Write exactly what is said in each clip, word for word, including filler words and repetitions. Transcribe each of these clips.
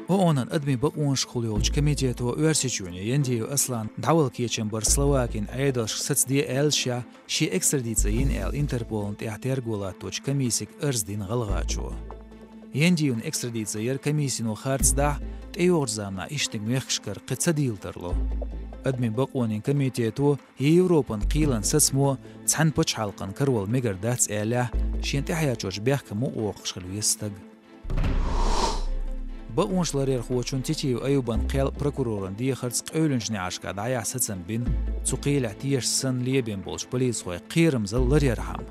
ООН-ан адамийн бакъонашкахула йолчу комитето Оьрсийчоьне Яндиев Аслан дӀавала кечам бар Словакин Ӏедалшка сацаде аьллашехь, шен экстрадици йина аьлла Интерполна тӀехь терго латточу комиссига арз дина ГӀалгӀачо. Яндиевна экстрадици яр комиссино харц дахь, тӀейогӀучу заманахь иштаниг мехкашкара кхин ца дийла тарло. Адамийн бакъонийн комитето я Европан кхелан сацамо цхьана пачхьалкхан каравала мегар дац аьллехь, шена тӀехьаьрчочу бехкаммо воккхуш хила веза стаг. Бакъонаш ларъярхочун Титиев Аюбан кхел прокуроран дехарца къевлинчу неӀаршкахь дӀаяхьа сацам бина, цу кхелехь тешаш санна лебина болчу полицхойн кхерамзалла ларъярхьама.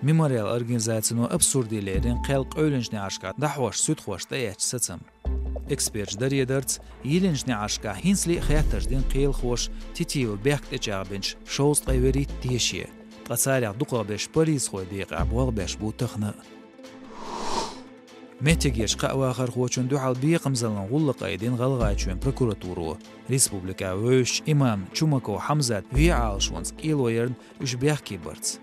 Мемориал организацино Абсурдига лерина кхел къевлинчу неӀаршкахь дӀахьош суьдхош тӀеэцча сацам. Эксперташа даредарца, йиллинчу неӀаршкахь хӀинцале а хеттарш дина кхелахоша Титиевн бехк тӀечӀагӀбинчу шовзткъе вуьрхӀитта теше, ткъа царех дукхахберш полицхойн декъехь болх беш бу тахана а. Меттигерчу кхаъ вахархочунна дуьхьал бекхамзаллин гӀуллакх айдина ГӀалгӀайчоьнан прокуратуро, республикехь вевзачу имам Чумаков Хьамзат вен Ӏалашонца кӀело ярна уьш бехке барца.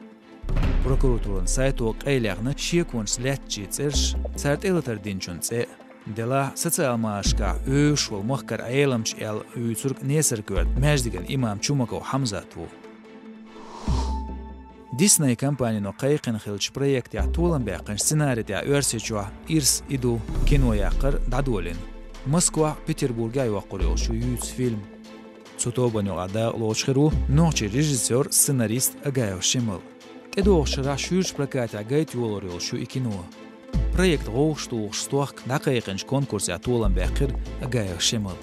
Прокуратуран сайто къайлаьхна шеконашца лаьттачийн цӀераш, цара тӀелатар динчун цӀе а, делахь социал машанашкахь оьшуш волу махкара Ӏеламча аьлла вуьйцург Несар-Коьрта маьждиган имам Чумаков Хьамзат ву. Дисней компанино кхайкхина хиллачу проектехь толам баьккхинчу сценари тӀехь Оьрсийчохь «Ирс и ду» кино яккхар дӀадолийна. Москвахь а, Петербургехь а йоккхур йолуш ю юьйцу фильм. Цу тобанна юкъахь дакъалоцуш хир ву нохчийн режиссёр, сценарист Агаев Шемал. ТӀедогӀучу шарахь шуьйрачу прокатехь гайта йолор йолуш ю и кино. Проект вовшахтухуш стохка дӀакхайкхинчу конкурсехь толам баьккхира Агаев Шемал.